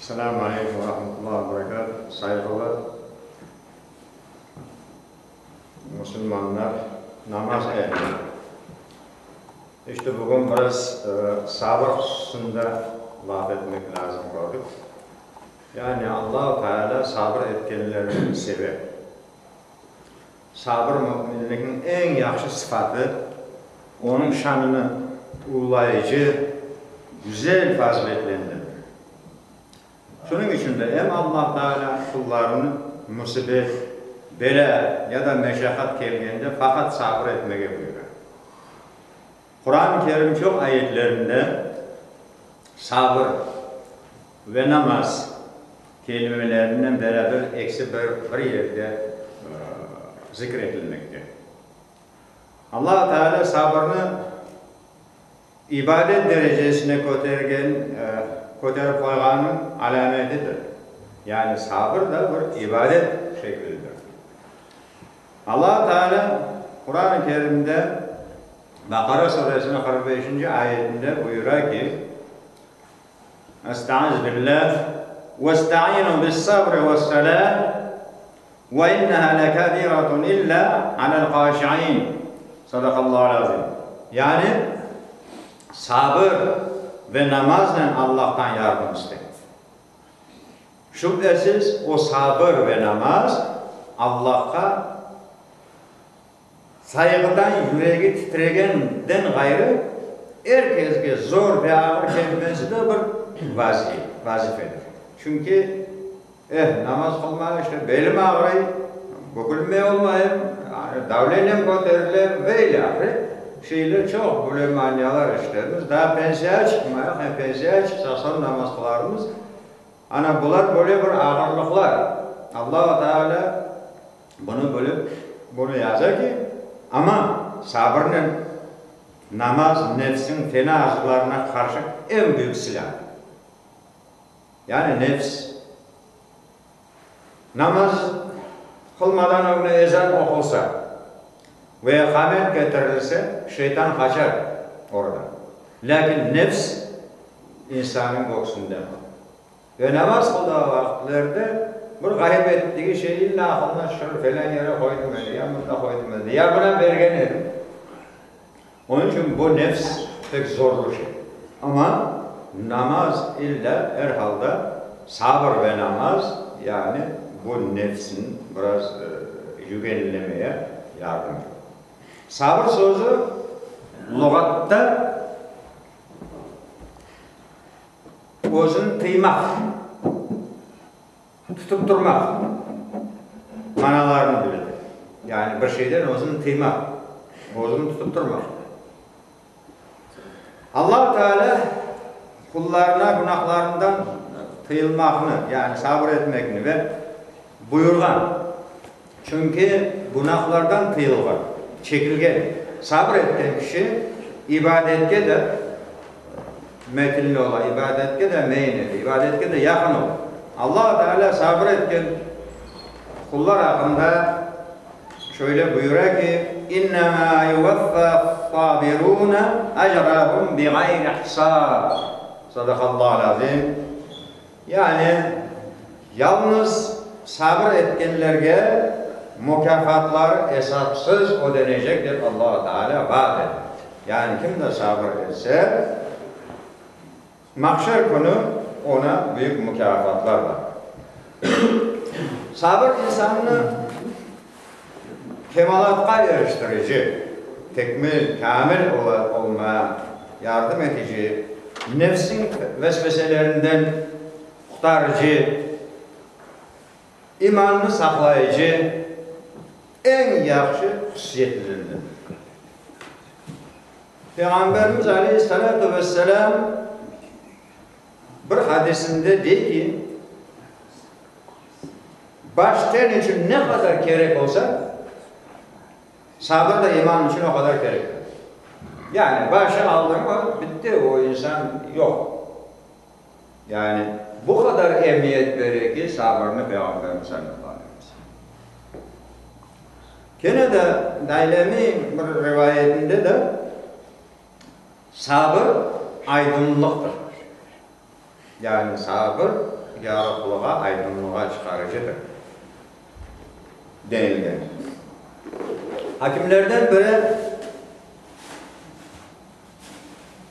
Selâmü aleykum ve rahmetullahi ve berekâtuh, sayğılı musulmanlar, namaz ehli. İşte bugün biraz sabır hususında laf etmek lâzım kördik. Yani Allahu Teala sabır etkenlerni seve. Sabır müminlikniñ eñ yahşı sıfatı, onıñ şanını ululayıcı güzel faziletlendendir. Şunıñ içün de em Allah Teala qullarını musibet, belâ ya da meşaqat kelgende faqat sabır etmege buyura. Quran-ı Kerim çoq ayetlerinde sabır ve namaz kelimelerinen beraber ekisi bir bir yerde zikr etilmekte. Allah Teala sabırnı ibadet derecesine kötergen, köterip qoyğanınıñ alâmetidir. Yani sabır da bir ibadet şeklidir. Allah Teala Quran-ı Kerimde Baqara suresiniñ 45-nci ayetinde buyura ki, Estaizu billah, Vesta'inu bis-sabri ves-salah, ve inneha lekabiratun illa alel-haşi'in. Sadaqallahu al-azim. Yani, sabır ve namaznen Allahtan yardım isteñ. Şübhesiz, o sabır ve namaz Allahqa sayğıdan yüregi titregenden ğayrı, er kesge zor ve ağır kelmesi de bir vazifedir. Çünki, eh, namaz qılmağa işte belim ağrıy, bükülmey olmayım, davleniyem köterile ve ilâhre şeyler çoq, böyle manialar işlermiz. Daa pensiyağa çıqmayıq, em pensiyağa çıqsaq soñ namaz qılarmız. Ana, bular böyle bir ağırlıqlar. Allahu Teala bunı bilip, bunı yaza ki, amma sabırnen namaz nefsiñ fena arzularına qarşı eñ büyük silâdır. Yani nefs namaz qılmadan ögüne ezan oqulsa ve qamet ketirilse, şeytan qaçar oradan. Lâkin nefs insannıñ köksünde qala. Ve namaz qıldığı vaqıtlerde bir ğayıp ettigi şey illa aqılına tüşür, felân yere qoydım edi, ya mında qoydım edi, ya buna bergen edim. Onıñ içün bu nefs pek zorlu şey. Amma namaz illa er halda sabır ve namaz, yani bu nefsni biraz yügenlemeye yardım ete. Sabır sözü luğatta özüni tıymaq, tutıp turmaq manalarını bildirdi. Yani bir şeyden özüni tıymaq, özüni tutıp turmaq. Allahu Teala qullarına günahlarından tıyılmaqnı, yani sabır etmekni ve buyurğan. Çünki günahlardan tıyılğan, çekilgen, sabır etken kişi ibadetke de metinli ola, ibadetke de meyin ete, ibadetke de yaqın ola. Allahu Teala sabır etken qullar aqqında şöyle buyura ki, İnnemâ yuvaffâs-sâbirûne ecrahum biğayri hisâb. Sadaqallâhul azîm. Yani, yalnız sabır etkenlerge mukâfatları esapsız ödenecek, dep Allahu Teala vaat ete. Yani, kim de sabır etse, mahşer künü oña büyük mukâfatlar bar. Sabır insannı kemalatqa eriştirici, tekmil, kâmil olmaya yardım etici, nefsiñ vesveselerinden qurtarıcı, imannı saqlayıcı eñ yahşı hususiyetlerindendir. Peyğamberimiz aleyhissalâtu vesselâm bir hadisinde dey ki, Baş ten içün ne qadar kerek olsa, sabır da iman içün o qadar kerektir. Yani başı aldıñmı, bitti, o insan yoq. Yani bu qadar emiyet bere ki, sabırnı Peyğamberimiz sallallahu aleyhi ve sellem. Kene de Daylemi bir rivayetinde de sabır aydınlıqtır. Yani sabır. Yarıqlığa, aydınlığa çıqarıcıdır, denilgen. Akimlerden biri,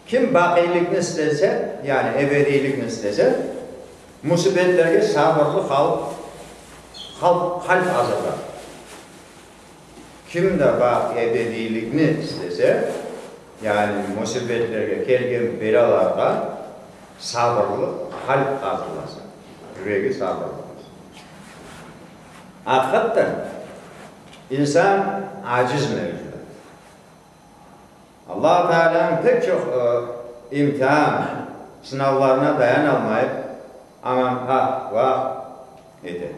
Kim baqiylikni istese, yani ebediylikni istese, musibetlerge sabırlı qalıp, qalp azırlar. Kim de baq ebediylikni istese, yani musibetlerge, kelgen belâlarğa sabırlı qalp azırlasa, yüregi sabırlı olsa. Aqiqatten, insan aciz mevcudat. Allah Taalânıñ pek çoq imtian, sınavlarına dayanalmayıp, aman ah, vah ete.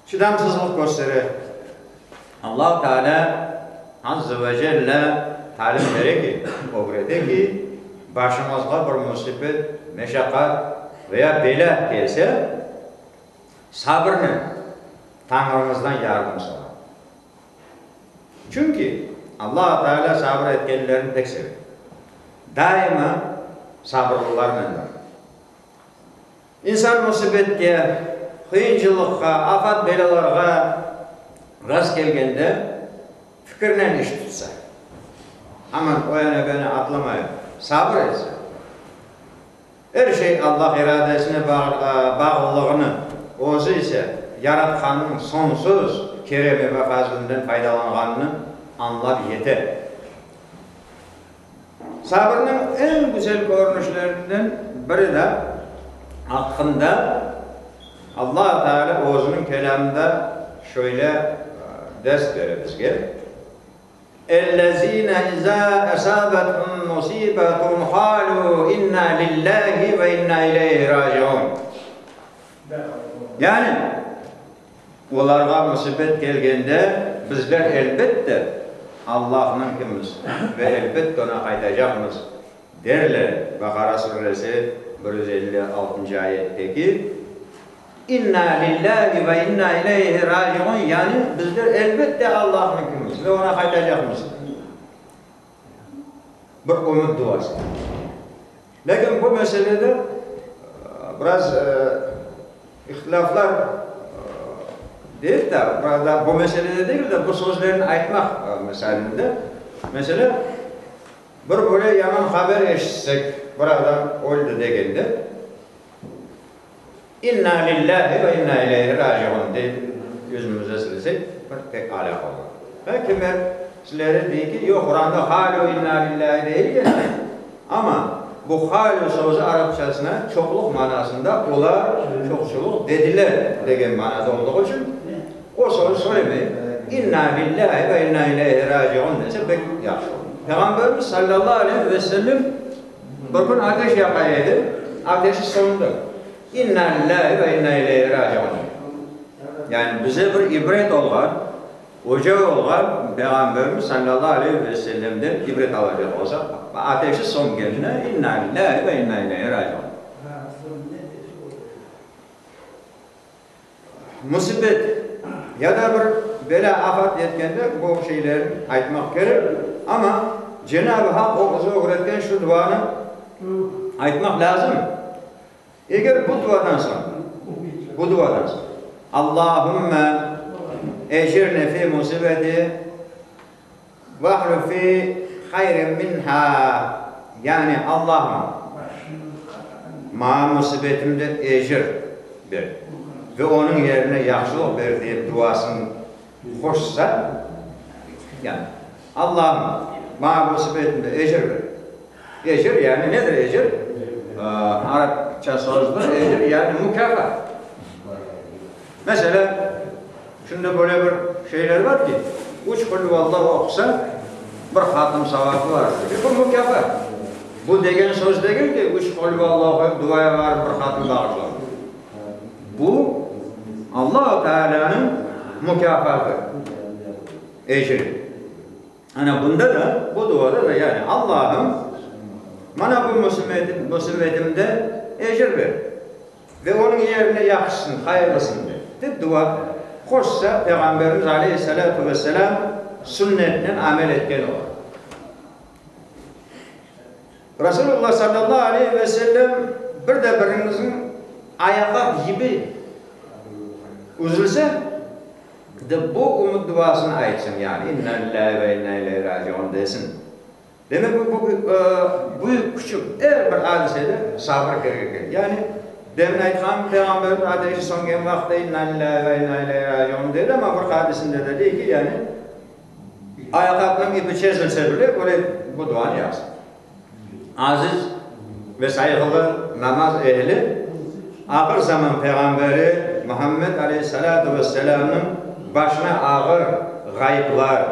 Çıdamsızlıq köstere. Allah Teala azze ve celle talim bere ki, ögrete ki, başıñızğa bir musibet, meşaqqat veya belâ kelse, sabırnen Tañrıñızdan yardım sorañ. Çünki Allah Teala sabır etkenlerni pek seve. Daima sabırlılarnendir. İnsan musibetke, qıyınçılıqqa, afat-belâlarğa rast kelgende, fikirnen iş tutsa, aman o yana bu yana atlamayıp, sabır etse, er şey Allah iradesine bağlılığını, özü ise Yaratqannıñ soñsuz keremi ve fazlinden faydalanğanını añlap yete. Sabırnıñ eñ güzel körünişlerinden biri de aqqında Allah Teala özüniñ Kelâmında şöyle ders bere bizge, Ellezîne izâ esâbethum musîbetun qâlû innâ lillâhi ve innâ ileyhi râciûn. Yani, olarğa musibet kelgende, bizler elbette Allahnıñkimiz ve elbette Oña qaytacaqmız, derler, Baqara suresi, 156-ncı ayetteki İnna lillahi ve inna ileyhi raciun, yani, bizler elbette Allahnıñkimiz ve Oña qaytacaqmız. Bir ümüt duası. Lâkin bu meselede biraz ihtilâflar değil de, burada bu meselede degil de, bu sözlerni aytmaq misalinde, meselâ, bir böyle yaman haber eşitsek, bir adam öldi degende, İnna lillahi ve inna ileyhi raciun deyip yüzümize silsek, bir pek alâ olur. Ve kimerleri dey ki, yoq, Quranda halü inna lillahi deyilgen, amma bu halü sözü arapçasına çoqluq manasında, olar çoqçuluq dediler degen manada olduğı içün, o sözü söylemeyip, İnna lillahi ve inna ileyhi raciun dese pek yahşı olur. Peyğamberimiz sallallahu aleyhi ve sellem Bir kün ateş yaqa edi, ateşi söndi. İnna lillahi ve inna ileyhi raciun. Yani bize bir ibret olğan, oca olğan Peyğamberimiz sallallahu aleyhi ve sellemden ibret alacaq olsaq, ateşi söngenine inna lillahi ve inna ileyhi raciun. Musibet ya da bir belâ-afat yetkende bu şeylerni aytmaq kerek, amma Cenab-ı Haq o bize ögretken şu duanı aytmaq lâzim. Eger bu duadan soñ, bu duadan soñ, Allahümme ecirni fi musibeti vahluf fi hayren minha, yani Allahım, maña musibetimde ecir ber ve onıñ yerine yahşılıq ber dep duasını qoşsa, yani Allahım, maña musibetimde ecir ber. Ecir, yani nedir ecir? Arapça sözdür, ecir, yani mukâfat. Meselâ, şimdi böyle bir şeyler bar ki, üç Qulüvallah oqusa, bir hatım savabı var. Bu mukâfat. Bu degen söz degil ki, üç Qulüvallah oquyıp, duaya barıp bir hatım bağışlanır. Bu, Allahu Tealânıñ mukâfatı, ecri. Ana bunda da, bu duada da, yani Allahım, mana bu musibetimde ecir ber ve onıñ yerine yahşısını, hayırlısını ber, dep dua qoşsa, Peyğamberimiz aleyhissalâtu vesselâm sünnetinen amel etken olur. Rasulullah sallallahu aleyhi ve sellem. bir de biriñizniñ ayaqqap yibi üzülse, de bu ümüt duasını aytsın, yani, İnna lillahi ve inna ileyhi raciun desin. Demek, bu büyük, küçük er bir adisede sabır kerek eken. Yani, demin aytqanım, Peyğamberimiz ateşi söngen vaqıtta İnna lillahi ve inna ileyhi raciun dedi, amma bir hadisinde de dey ki, yani, ayaqqapnıñ ipi çezilse bile, böyle bu duanı yapsın. Aziz ve sayğılı namaz ehli, ahır zaman Peyğamberi Muhammed aleyhissalâtu vesselâmnıñ başına ağır ğayıplar,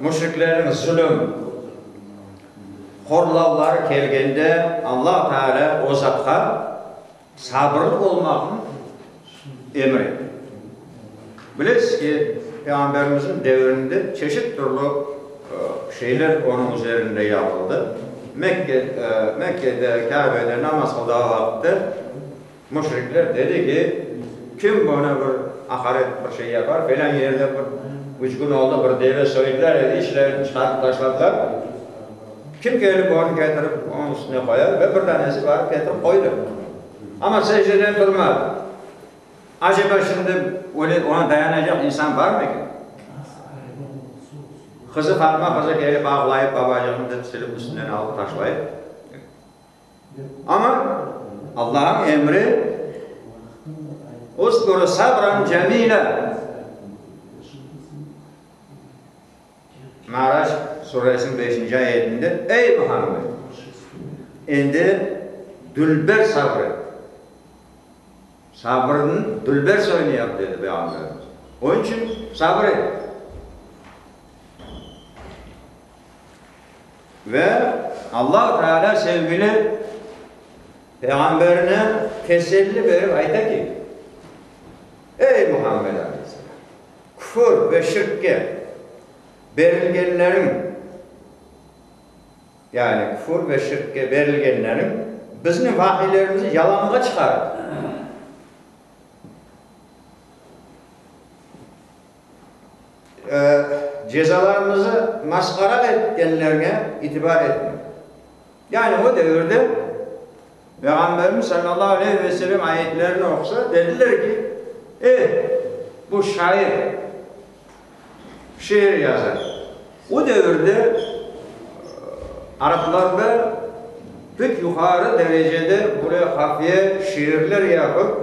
Müşriklerniñ zulüm, horlavları kelgende Allah Teala o zatqa sabırlı olmaqnı emir etti. Bilesiz ki, Peyğamberimizniñ devirinde çeşit türlü şeyler onıñ üzerinde yapıldı. Mekke, Mekkede, Kâbede namaz qıldığı vaqıtta Müşrikler dedi ki, Kim buna bir aqaret, bir şey yapar, felân yerde bir üç kün oldı, bir deve soydılar, edi, içlerini çıqarıp taşladılar. Kim kelip onı ketirip onıñ üstüne qoyar? Ve bir danesi barıp ketirip qoydı. Amma secdeden turmadı. Aceba şimdi öyle oña dayanacaq insan barmı eken? Qızı Fatma qızı kelip ağlayıp, babacığım dep silip üstünden alıp taşlayıp. Amma Allahnıñ emri, Usbur sabran cemila, Ma'rac suresiniñ beşinci ayetinde, Ey, Muhammed, endi dülber sabr et. Sabırnıñ dülber soyunı yap, dedi Peyğamberimiz. Onıñ içün sabr et. Ve Allahu Teala sevgili Peyğamberine teselli berip ayta ki, Ey Muhammed aleyhisselam, küfür ve şirkke berilgenleriñ, yani küfür ve şirkke berilgenleriñ bizni vahiylerimizni yalanğa çıqarıp, Cezalarımızı masqara etkenlerge itibar etme. Yani o devirde Peyğamberimiz sallallahu aleyhi ve sellem ayetlerini oqusa, dediler ki, Eh, bu şair, şiir yazar. O devirde araplarda pek yuqarı derecede böyle hafiye şiirler yapıp,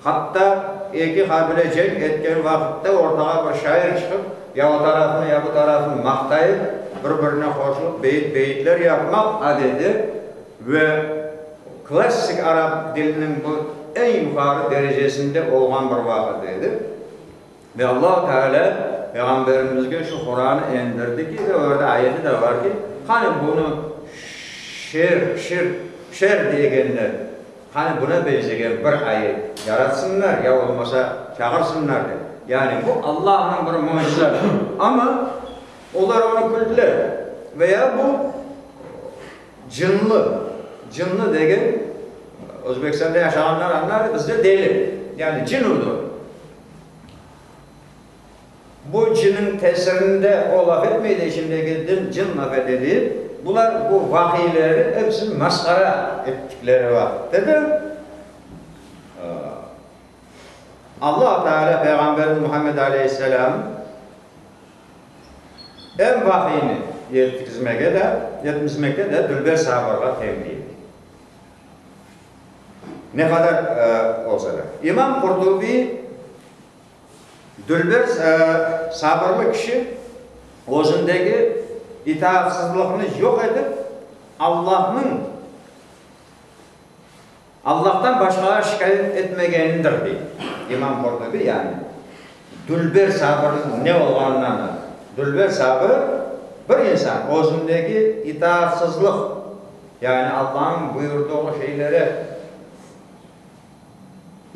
Hatta eki qabile cenk etken vaqıtta ortağa bir şair çıqıp, ya o tarafnı, ya bu tarafnı maqtayıp, bir-birine qoşulıp beyit-beyitler yapmaq adeti ve klassik arap diliniñ bu eñ yuqarı derecesinde olğan bir vaqıt edi. Ve Allahu Teala Peyğamberimizge şu Quranı endirdi ki, ve o yerde ayeti de var ki, qani bunı şer, şir, şer degenler, qani buna benzegen bir ayet yaratsınlar, ya olmasa çağırsınlar dep. Yani bu Allahnıñ bir mücizası. Amma olar onı küldüler. Veya bu cınlı, cınlı degen, Özbekistanda yaşağanlar añlar, bizde deli, yani cin urdu. Bu cınıñ tesirinde o laf etmey de, içindeki din, cın laf ete deyip, bular bu vahiyleri episini masqara ettikleri vaqıtta da, Allah Teala Peyğamberimiz Muhammed aleyhisselâm em vahiyni yetkizmege de, yetkizmekte de dülber sabırğa tenbiy ete. Ne qadar olsa da. İmam Qurtubiy dülber sabırlı kişi özündeki itaatsızlıqnı yoq etip, Allahnıñ, Allahtan başqağa şikâyet etmegenindir, dey. İmam Qurtubiy, yani dülber sabırnıñ ne olğanını añlata. Dülber sabır, bir insan özündeki itaatsızlıq, Yani Allanıñ buyurdığı şeyleri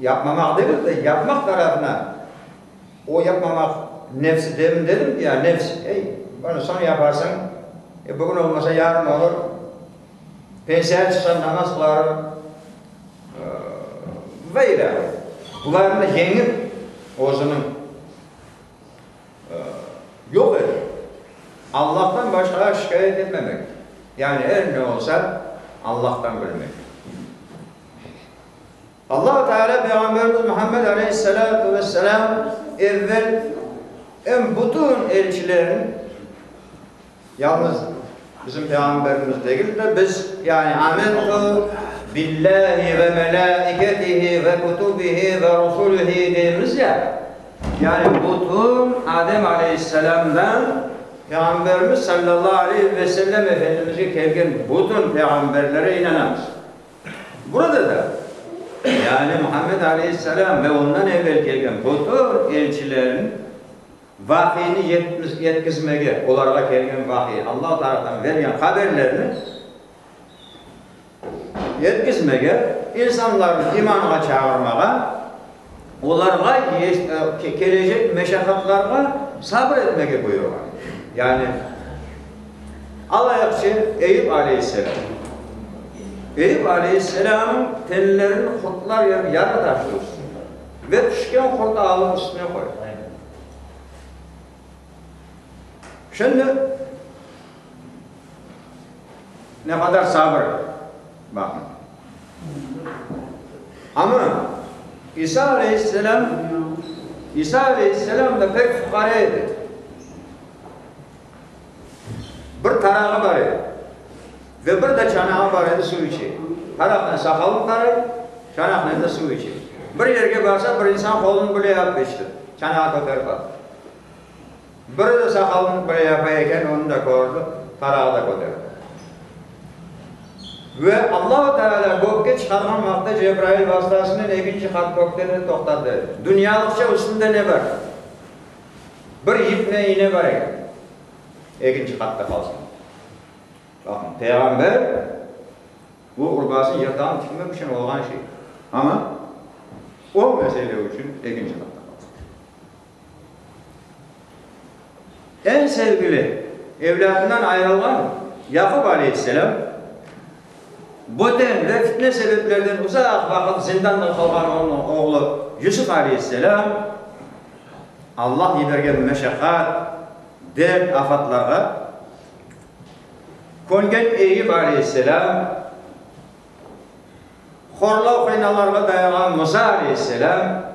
yapmamaq degil de, yapmaq tarafına, o yapmamaq nefsi demin dedim ki, ya nefs, ey, bunı soñ yaparsıñ, e, bugün olmasa yarın olur, pensiyağa çıqsam namaz qılarım, ve ilâhre. Bularnı yeñip, özüniñ Yoq edi. Allahtan başqağa şikâyet etmemek, yani er ne olsa, Allahtan bilmek. Allahu Teala Peyğamberimiz Muhammed aleyhissalâtu vesselâm evvel em bütün elçilerin, yalnız bizim Peyğamberimiz degil de, biz, yani amentu billahi ve melâiketihi ve kutubihi ve rusulihi deymiz ya, yani bütün Adem aleyhisselâmdan Peyğamberimiz sallallahu aleyhi ve sellem Efendimizge kelgen bütün peyğamberlere inanamız. Burada da, yani Muhammed aleyhisselâm ve ondan evvel kelgen bütün elçilerin vahiyni yetkizmege, olarğa kelgen vahiy, Allah tarafından bergen haberlerni yetkizmege, insanlarnı imanğa çağırmağa, olarğa kelecek meşaqatlarğa sabır etmege buyurğan. Yani, alayıqçı Eyüp aleyhisselâm. Eyüp aleyhisselâmnıñ tenlerini qurtlar yep yara taştı üstüne ve tüşken qurtı alıp üstüne qoydı. Şimdi ne qadar sabır, baqıñ. Amma İsa aleyhisselâm, İsa aleyhisselâm da pek fuqare edi. Bir tarağı bar edi ve bir de çanağı bar edi, suv içe. Taraqnen saqalını taray, çanaqnen de suv içe. Bir yerge barsa, bir insan qolunı böyle yapıp içti, çanağı köterip attı. Biri de saqalını böyle yapa eken, onı da kördi, tarağı da köterdi. Ve Allahu Teala gökke çıqarğan vaqıtta Cebrail vastasınen ekinci qat kökte de toqtadı. Dünyalıqça üstünde ne bar? Bir yip ne iğne bar eken. Ekinci qatta qalsın. Baqıñ, peyğamber bu urbasını yırtağını tikmek içün olğan şey. Amma o mesele içün ekinci qatta qalsın. Eñ sevgili evlâtından ayırılğan Yaqub aleyhisselâm, böten ve fitne sebeplerden uzaq vaqıt zindanda qalğan onıñ oğlu Yusuf aleyhisselâm, Allah yibergen meşaqqat, dert, afatlarğa köngen Eyüp aleyhisselâm, horlav-qıynalarğa dayanğan Musa aleyhisselâm,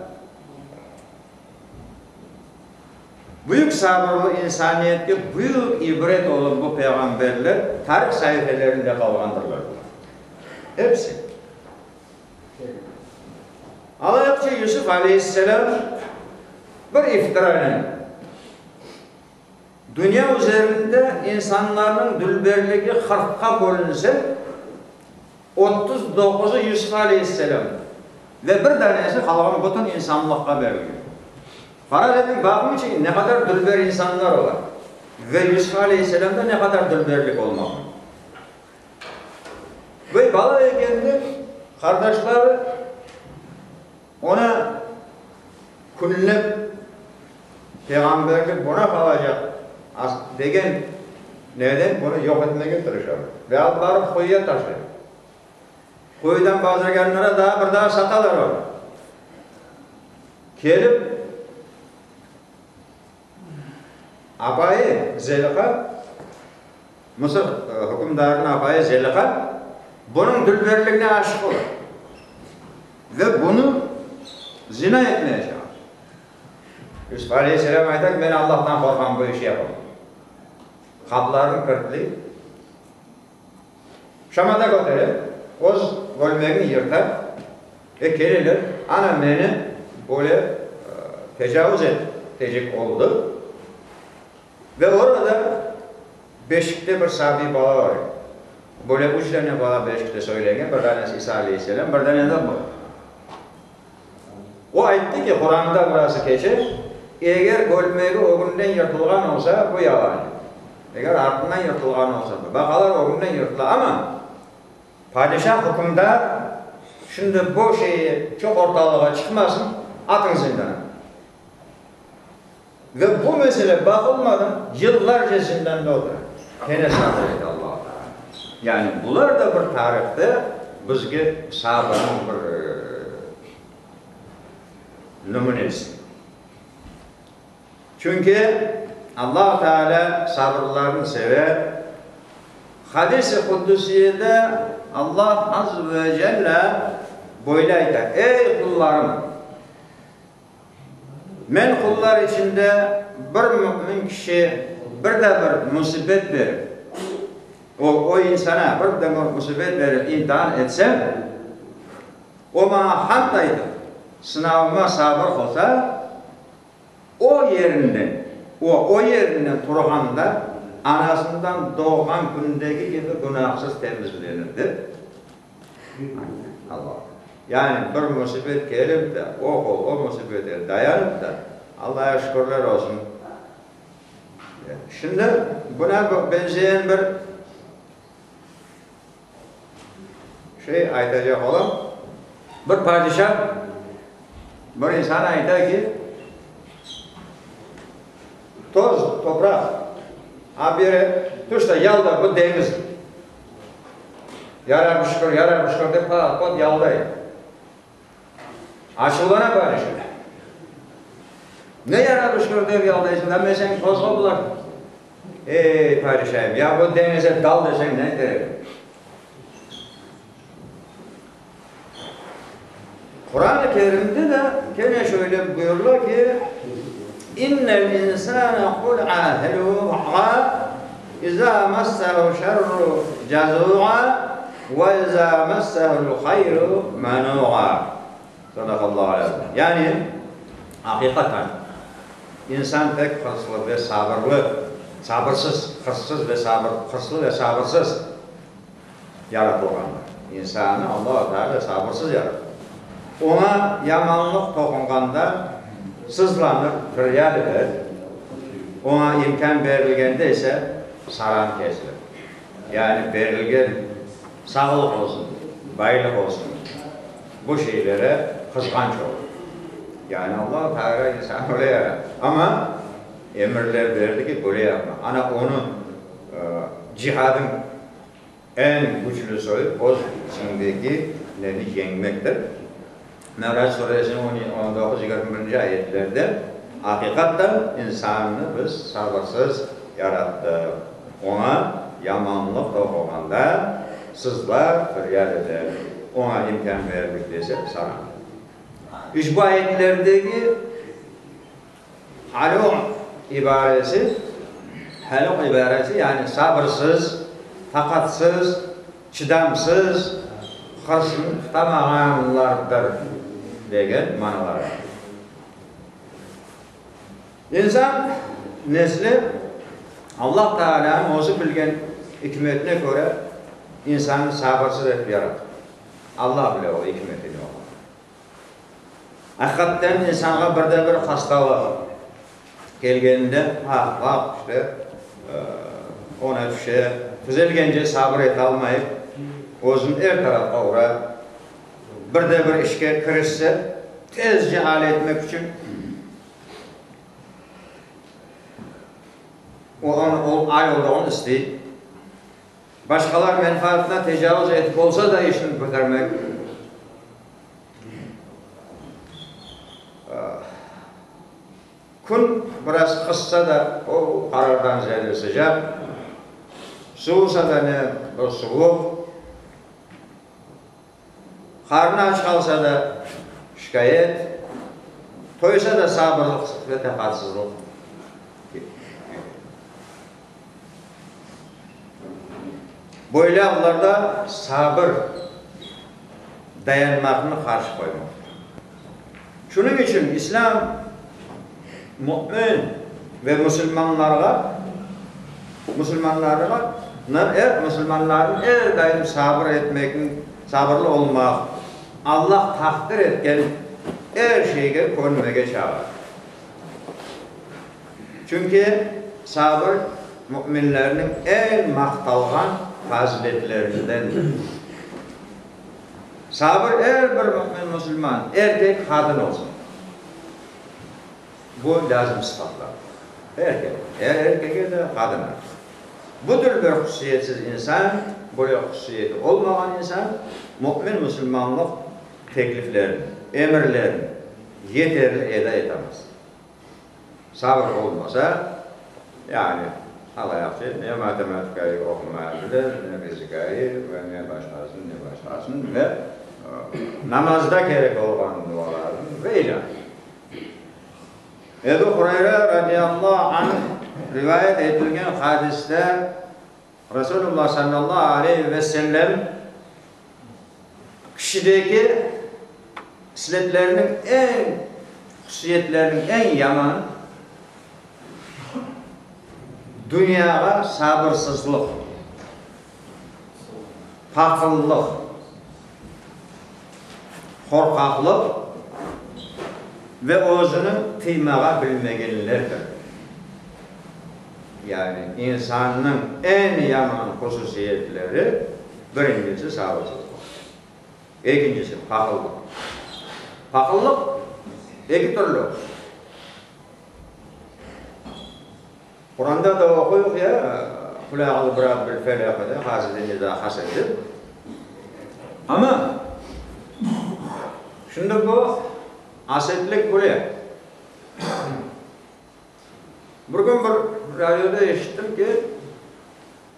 Büyük sabırlı insaniyetke büyük ibret olıp bu peyğamberler tarih saifelerinde qalğandırlar bular. Hepsi. Alayıqçı Yusuf aleyhisselâm bir iftiranen dünya üzerinde insanlarnıñ dülberligi qırqqa bölünse, 39-ı Yusuf aleyhisselâm ve bir danesi qalğan bütün insanlıqqa berilgen. Faraz etiñ, baqıñ içün ne qadar dülber insanlar ola ve Yusuf aleyhisselâmda ne qadar dülberlik olmaq. Ve bala ekende qardaşları onı künlep, peyğamberlik buna qalacaq degen neden bunı yoq etmege tırışalar ve alıp barıp quyuya taşlaylar. Quyudan bazirgânlara daa bir daa satalar onı. Kelip, apayı Zeliha, Mısır hükümdarınıñ apayı Zeliha, bunıñ dülberligine aşıq ola ve bunı zina etmeye çağıra. Yusuf aleyhisselâm ayta ki, men Allahtan qorqam, bu işi yapamam. Qapılarını kilitley, şamata kötere, öz kölmegini yırta ve keleler, ana meni böyle tecavuz etecek oldı. Ve orada beşikte bir sabiy bala bar edi. Böyle üç dane bala beşikte söylengen, bir danesi İsa aleyhisselâm, bir dane de bu. O ayttı ki, Quranda burası keçe, eger kölmegi ögünden yırtılğan olsa, bu yalan. Eger artından yırtılğan olsa, bu. Baqalar, ögünden yırtıla. Amma padişah, ükümdar, şimdi bu şeyi çoq ortalığa çıqmasın, atıñ zindana. Ve bu mesele baqılmadan yıllarca zindanda otura. Kene sabır ete Allahu Teala. Yani bular da bir tarihte bizge sabırnıñ bir nümünesi. Çünki Allahu Teala sabırlılarnı seve. Hadis-i Quddusiyede Allah azze ve celle. Böyle ayta, Ey, qullarım! Men qullar içinde bir mümin kişi bir de bir musibet berip, o, o insana bir de bir musibet berip imtian etsem, o maña hamd aytıp, sınavıma sabır qılsa, o yerinden, o, o yerinden turğanda, anasından doğğan kündeki kibi günahsız temizlenir, dep Allah. Yani bir musibet kelip de, o qul o musibetke dayanıp da, Allağa şükürler olsun. Şimdi buna benzeyen bir şey aytacaq olam. Bir padişa bir insana ayta ki, toz, topraq, a beri tüş de yalda bu deñiz. Ya Rabbi şükür, ya Rabbi şükür dep pat-pat yalday. Açuvlana padişa. Ne ya Rabbi şükür dep yaldaysıñ da, men seni tozğa bularım. Ey, padişayım, ya bu deñize dal deseñ ne kerek? Quran-ı Kerimde de kene şöyle buyurıla ki, İnnel insane hul'a helu'a, izâ messehu şerru cezu'a, ve izâ messehul hayru menu'a. Sadaqallahu al-azim. Yani, aqiqatan, insan pek hırslı ve sabırlı, sabırsız, hırsız ve sabır, hırslı ve sabırsız yaratılğandır. İnsanı Allahu Teala sabırsız yarattı. Oña yamanlıq toqunğanda sızlanır, firyad eter, oña imkân berilgende ise saran kesilir. Yani berilgen sağlıq olsun, baylıq olsun, bu şeylere qızğanç olur. Yani Allahu Teala insanı öyle yarattı. Amma emirler berdi ki, böyle yapma. Ana onı cihadın Eñ küçlü soyu öz içiñdeki neni yeñmektir. Mirac suresiniñ 19, 21-nci ayetlerde aqiqattan insannı biz sabırsız yarattıq. Oña yamanlıq toqunğanda sızlar, firyat eter, oña imkân berdik dese, saran. İşbu ayetlerdeki Haluq ibaresi, haluq ibaresi, yani sabırsız, taqatsız, çıdamsız, hırsını tutamağanlardır degen manalar bar. İnsan nesli Allah Taalânıñ özü bilgen ikmetine köre insanı sabırsız etip yarattı. Allah bile o ikmeti ne olğanını. Aqiqatten insanğa bir de bir hastalıq kelgeninde, ah, baq, işte, ona tüşe, tüzelgence sabır etalmayıp, özüni er tarafqa ura, bir de bir işke kirişse, tezce al etmek içün o al olduğını istey. Başqalar menfaatına tecavuz etip olsa da işni bitirmek. Kün biraz qızsa da, o qarardan ziyade sıcaq, suvusa da ne bir suvuq, qarnı aç qalsa da şikâyet, toysa da sabırlıq ve taqatsızlıq. Böyle allarda sabır, dayanmaqnı qarşı qoymaqtır. Şunıñ içün İslâm mümin ve musulmanlarğa, musulmanlarğa, er, musulmanlarnı er daim sabır etmekni, sabırlı olmaq, Allah taqdir etken er şeyge könmege çağıra. Çünki sabır müminlerniñ eñ maqtalğan faziletlerindendir. Sabır er bir mümin musulman, erkek, qadın olsun. Bu lâzim sıfatlardır. Er kes, er erkege de, qadına da. Bu tür bir hususiyetsiz insan, böyle hususiyeti olmağan insan mümin musulmanlıq tekliflerini, emirlerini yeterli eda etamaz. Sabır olmasa, yani, alayaqçı ne matematikayı oqumaya bilir, ne fizikayı ve ne başqasını, ne başqasını ve. Namazda kerek olğan dualarnı ve ilâhre. Ebu Hureyre radiyallahu anh rivayet etilgen hadiste Resulullah sallallahu aleyhi ve sellem kişideki isletlerniñ eñ, hususiyetlerniñ eñ yamanı dünyağa sabırsızlıq, paqıllıq, qorqaqlıq ve özüni tıymağa bilmegenlerdir. Yani insannıñ eñ yaman hususiyetleri, birincisi, sabırsızlıq, ekincisi, paqıllıq. Paqıllıq eki türlü. Quranda da oquyıq ya, Qul a'uzu birabbil felaq de, hasidin iza hased dep. Amma şimdi bu asetlik bile. Bir kün bir radioda eşittim ki,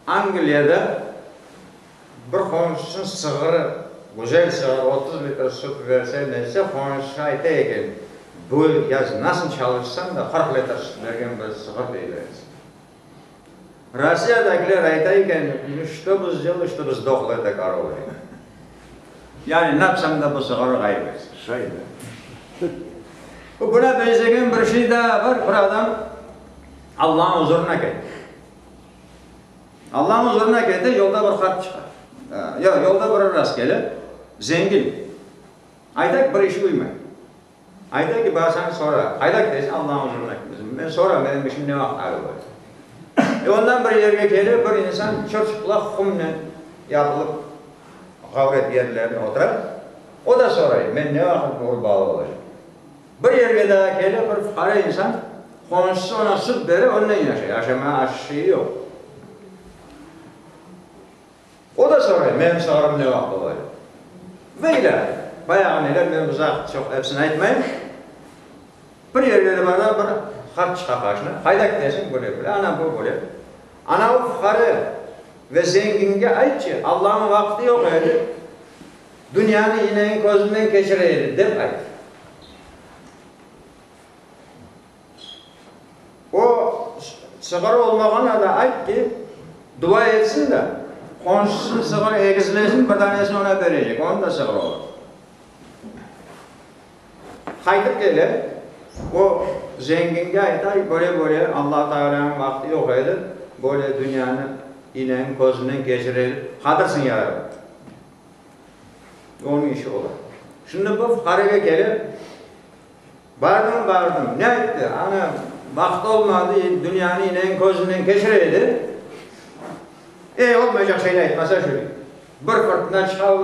Angliyada bir qonşusınıñ sığırı, güzel sığır, 30 litr süt verse netse, qonşusı ayta eken, Bu yaz nasıl çalışsam da, 40 litr süt bergen bir sığır peyda etsin. Rossiyadakiler ayta eken, Nu, çto bı sdelal, çtobı sdohla eta korova dey. Yani, ne yapsam da bu sığır ğayıp etsin. Şay da. Buna benzegen bir şey daa bar, bir adam Allanıñ uzurına kete. Allanıñ uzurına kete, yolda bir qart çıqa. Yoq, yolda biri rast kele, zengin. Ayta ki, bir işi uymay. Ayta ki, barsañ sora. Qayda ketesiñ? Allanıñ uzurına ketesiñ. Men soram, menim işim ne vaqıt al olacaq? E, ondan bir yerge kele, bir insan çır-çıplaq qumnen yapılıp ğavret yerlerine otura. O da soray, men ne vaqıt urbalı olacam? Bir yerge daa kele, bir fuqare insan, qonşusı oña süt bere, onnen yaşay, aşamağa aş şeyi yoq. O da soray, menim sığırım ne vaqıt olacaq? Ve ilâhre. Bayağı neler, men uzaq çoq episini aytmayım. Bir yerge de bara, bir qart çıqa qarşına, Qayda ketesiñ? Böyle, böyle. Ana bu, böyle. Ana o fuqare ve zenginge aytçı, Allanıñ vaqtı yoq edi, dünyanı ineniñ közünden keçire edi, dep ayt. O, sığır olmağana da ayt ki, dua etsin de, qonşusınıñ sığırı egizlesin, bir danesini oña berecek, onıñ da sığırı olur. Qaytıp kele, o, zenginge ayta, böyle-böyle, Alla Taalânıñ vaqtı yoq edi, böyle dünyanı ineniñ közünden keçire edi, qadırsıñ, ya Rabbi. Onıñ işi ola. Şimdi bu fuqarege kele, Bardım, bardım. Ne ayttı? Ana, vaqıt olmadı, dünyanı ineniñ közünden keçire edi. Ey, olmaycaq şeyni aytmasa şu. Bir fırtına çıqa,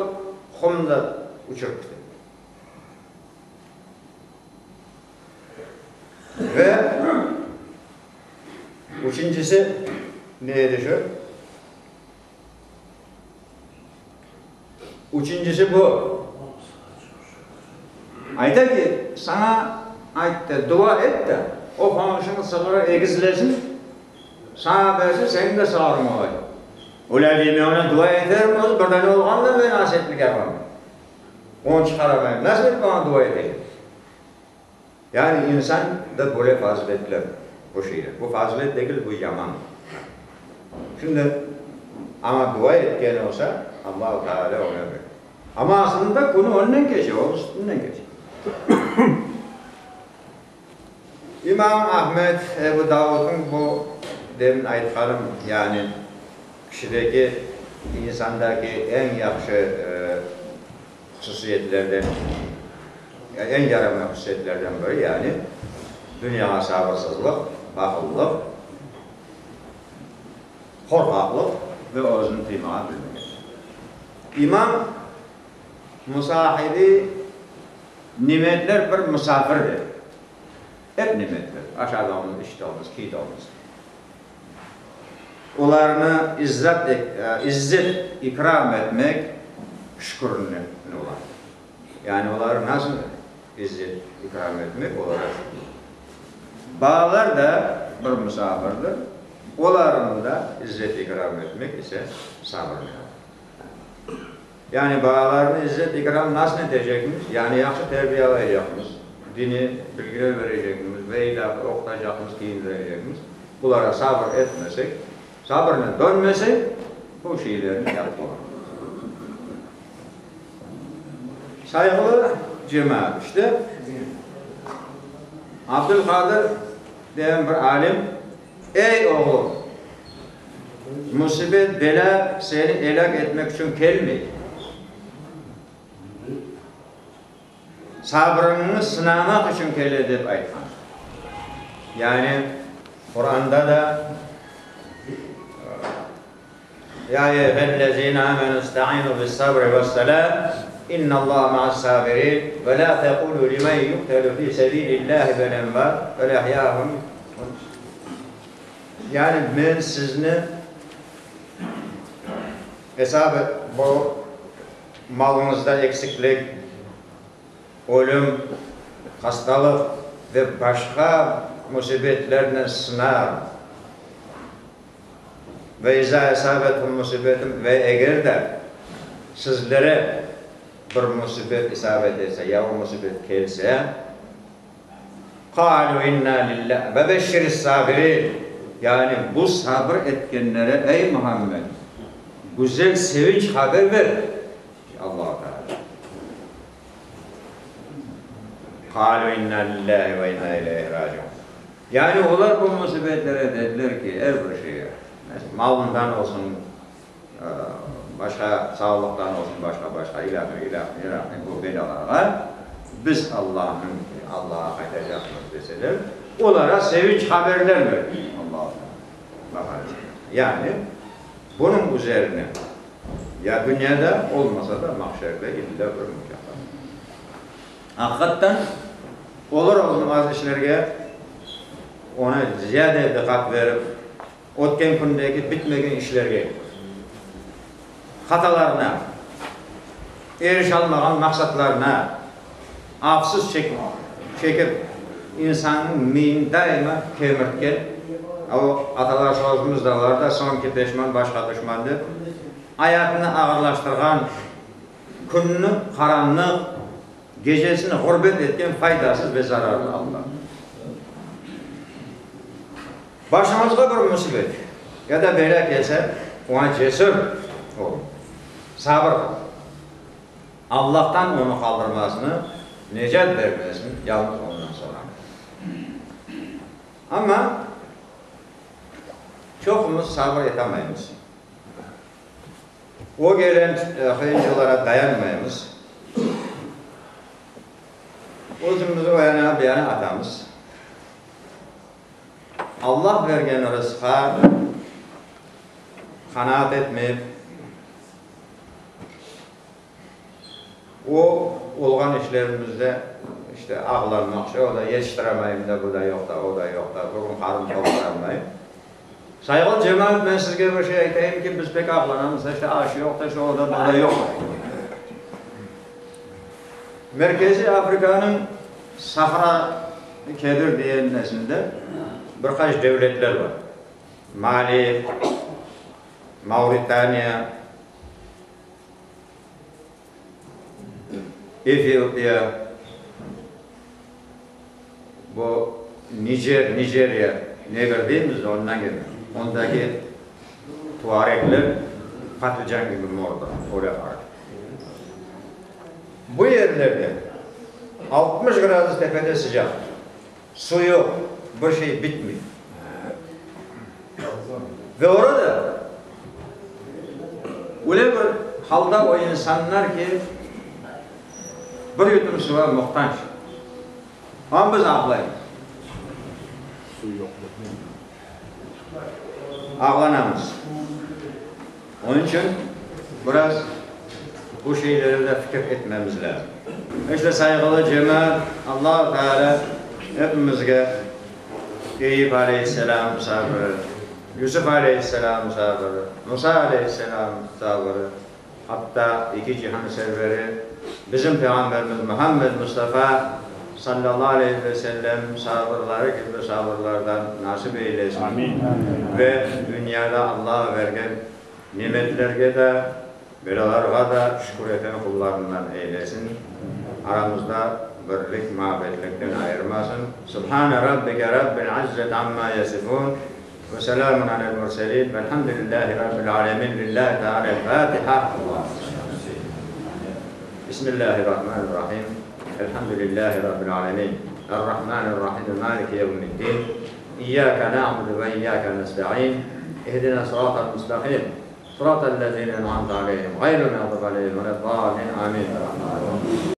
qumnı da uçurıp kete. Ve üçüncisi ne edi şu? Üçüncisi bu. Ayta ki, saña ayttı, dua et de, o qonşunıñ sığırı egizlesin, saña bersin, seniñ de sığırıñ olacaq. Öyle dey, men oña dua eterim, özü bir dane olğanda men asetlik yapam. Onı çıqaramayım. Nasıl etip oña dua etecem? Yani insan da böyle faziletler, bu şeyler. Bu fazilet degil, bu yaman. Şimdi, amma dua etken olsa, Allahu Teala oña berir. Amma aslında künü onnen keçe, onıñ üstünden keçe. İmam Ahmed, Ebu Davudnıñ bu demin aytqanım, yani kişideki, insandaki eñ yahşı hususiyetlerden, eñ yaramay hususiyetlerden biri, yani dünyağa sabırsızlıq, baqıllıq, qorqaqlıq ve özüni tıymağa bilmemek. İmam Musahibi nimetler bir musafirdir. Ep nimetler, aşadığımız, içtiğimiz, kiydiğimiz. Olarnı izzat, izzet, ikram etmek şükürnen ola. Yani oları nasıl izzet, ikram etmek, olara şükür. Balalar da bir musafirdir, olarnı da izzet, ikram etmek ise sabırnen ola. Yani balalarnı izzet-ikram nasıl etecekmiz? Yani yahşı terbiyalaycaqmız, diniy bilgiler berecekmiz ve ilâhre oqutacaqmız, kiyindirecekmiz. Bulara sabır etmesek, sabırnen dönmesek, bu şeylerni yapıp olamamız. Sayğılı cemaat, işte, Abdülqadir degen bir alim, Ey, oğlum! Musibet, belâ seni elâk etmek içün kelmey. Sabrıñnı sınamaq içün kele, dep aytqan. Yani, Quranda da, Ya eyyühellezîne âmenû ista'înû bis-sabri ves-salâh, innallâhe ma'as-sâbirîn, ve lâ teqûlû limen yuqtelû fî sebîlillâhi bel emvât, bel ahyâun. Yani men sizni esap bu malıñızda eksiklik, ölüm, hastalıq ve başqa musibetlernen sınarım. Ve izâ esâbetkum musibetun ve eger de sizlere bir musibet isabet etse, ya o musibet kelse, Qâlû innâ lillâh ve beşşiris-sâbirîn, yani bu sabır etkenlere, ey Muhammed, güzel sevinç haber ber, Allahu Teala. Qâlû innâ lillâhi ve innâ ileyhi râciûn. Yani olar bu musibetlere dediler ki, er bir şeye, malından olsun, başqa sağlıqtan olsun, başqa-başqa, ilâhre, ilâhre, ilâhre bu belâlarğa biz Allahnıñ, Allağa qaytacaqmız deseler, olara sevinç haberler ber, Allah Teala. Yani, bunıñ üzerine ya dünyada olmasa da mahşerde illa bir mukâfat. Aqiqattan, olur-olmaz işlerge onı ziyade diqqat berip, ötken kündeki bitmegen işlerge, hatalarına, erişalmağan maqsatlarına afsus çekip, insannıñ miyini daima kemirtken, o atalar sözümiz de var da, soñki peşman başqa duşman dep, ayatını ağırlaştırğan, künni qaranlıq, gecesini ğurbet etken faydasız ve zararlı allar. Başıñızğa bir musibet ya da belâ kelse, oña cesür oluñ, sabır qılıñ. Allahtan onı qaldırmasını, necat bermesini yalnız ondan sorañ. Amma çoqumız sabır etamaymız. O gelen qıyınçıqlara dayanmaymız. Özümizi o yana, bu yana atamız. Allah bergen rızqqa qanaat etmeyip, o olğan işlerimizde işte ağlanmaq, işte o da yetiştiramayım da, bu da yoq da, o da yoq da, bugün qarın tolduralmayım. Sayğılı cemaat, men sizge bir şey aytayım ki, biz pek ağlanamız, işte aş yoq da, işte o da, bu da yoq. Merkeziy Afrikanıñ Sahra Kebir deyenmesinde bir qaç devletler bar, Mali, Mauritaniya, Efiopiya, bu Nicer, Nigeriya, negr deymiz de, ondan kelgen. Ondaki tuaregler patlıcan kibi mordır, öyle qaray. Bu yerlerde 60 gradus tepede sıcaq, su yoq, bir şey bitmey. Ve orada öyle bir halda o insanlar ki, bir yutum suğa muhtac. Amma biz ağlaymız. Ağlanamız. Onıñ içün biraz bu şeyleri de fikir etmemiz lâzim. İşte, sayğılı cemaat, Allahu Teala epimizge Eyüp aleyhisselâm sabrı, Yusuf aleyhisselâm sabrı, Musa aleyhisselâm sabrı, Hatta eki cihan serveri, bizim Peyğamberimiz Muhammed Mustafa, sallallahu aleyhi ve sellem, sabırları kibi sabırlardan nasip eylesin. Ve dünyada Allah vergen nimetlerge de. Belâlarğa da şükür eten qullarından eylesin, aramızda birlik, muabbetlikten ayırmasın. Subhane rabbike rabbil izzeti amma yasifun ve selamun alel murselin velhamdülillahi rabbil alemin. Lillahi teala'l-Fatiha. Bismillahirrahmanirrahim. Elhamdülillahi rabbil alemin. Errahmanirrahim. Maliki yevmiddin. İyyâke na'budu ve iyyâke nesta'in. İhdina sıratal mustaqim. Sıratal lezîne en'amte aleyhim, gayril mağdubi aleyhim ve le'd-dâllin. Amin.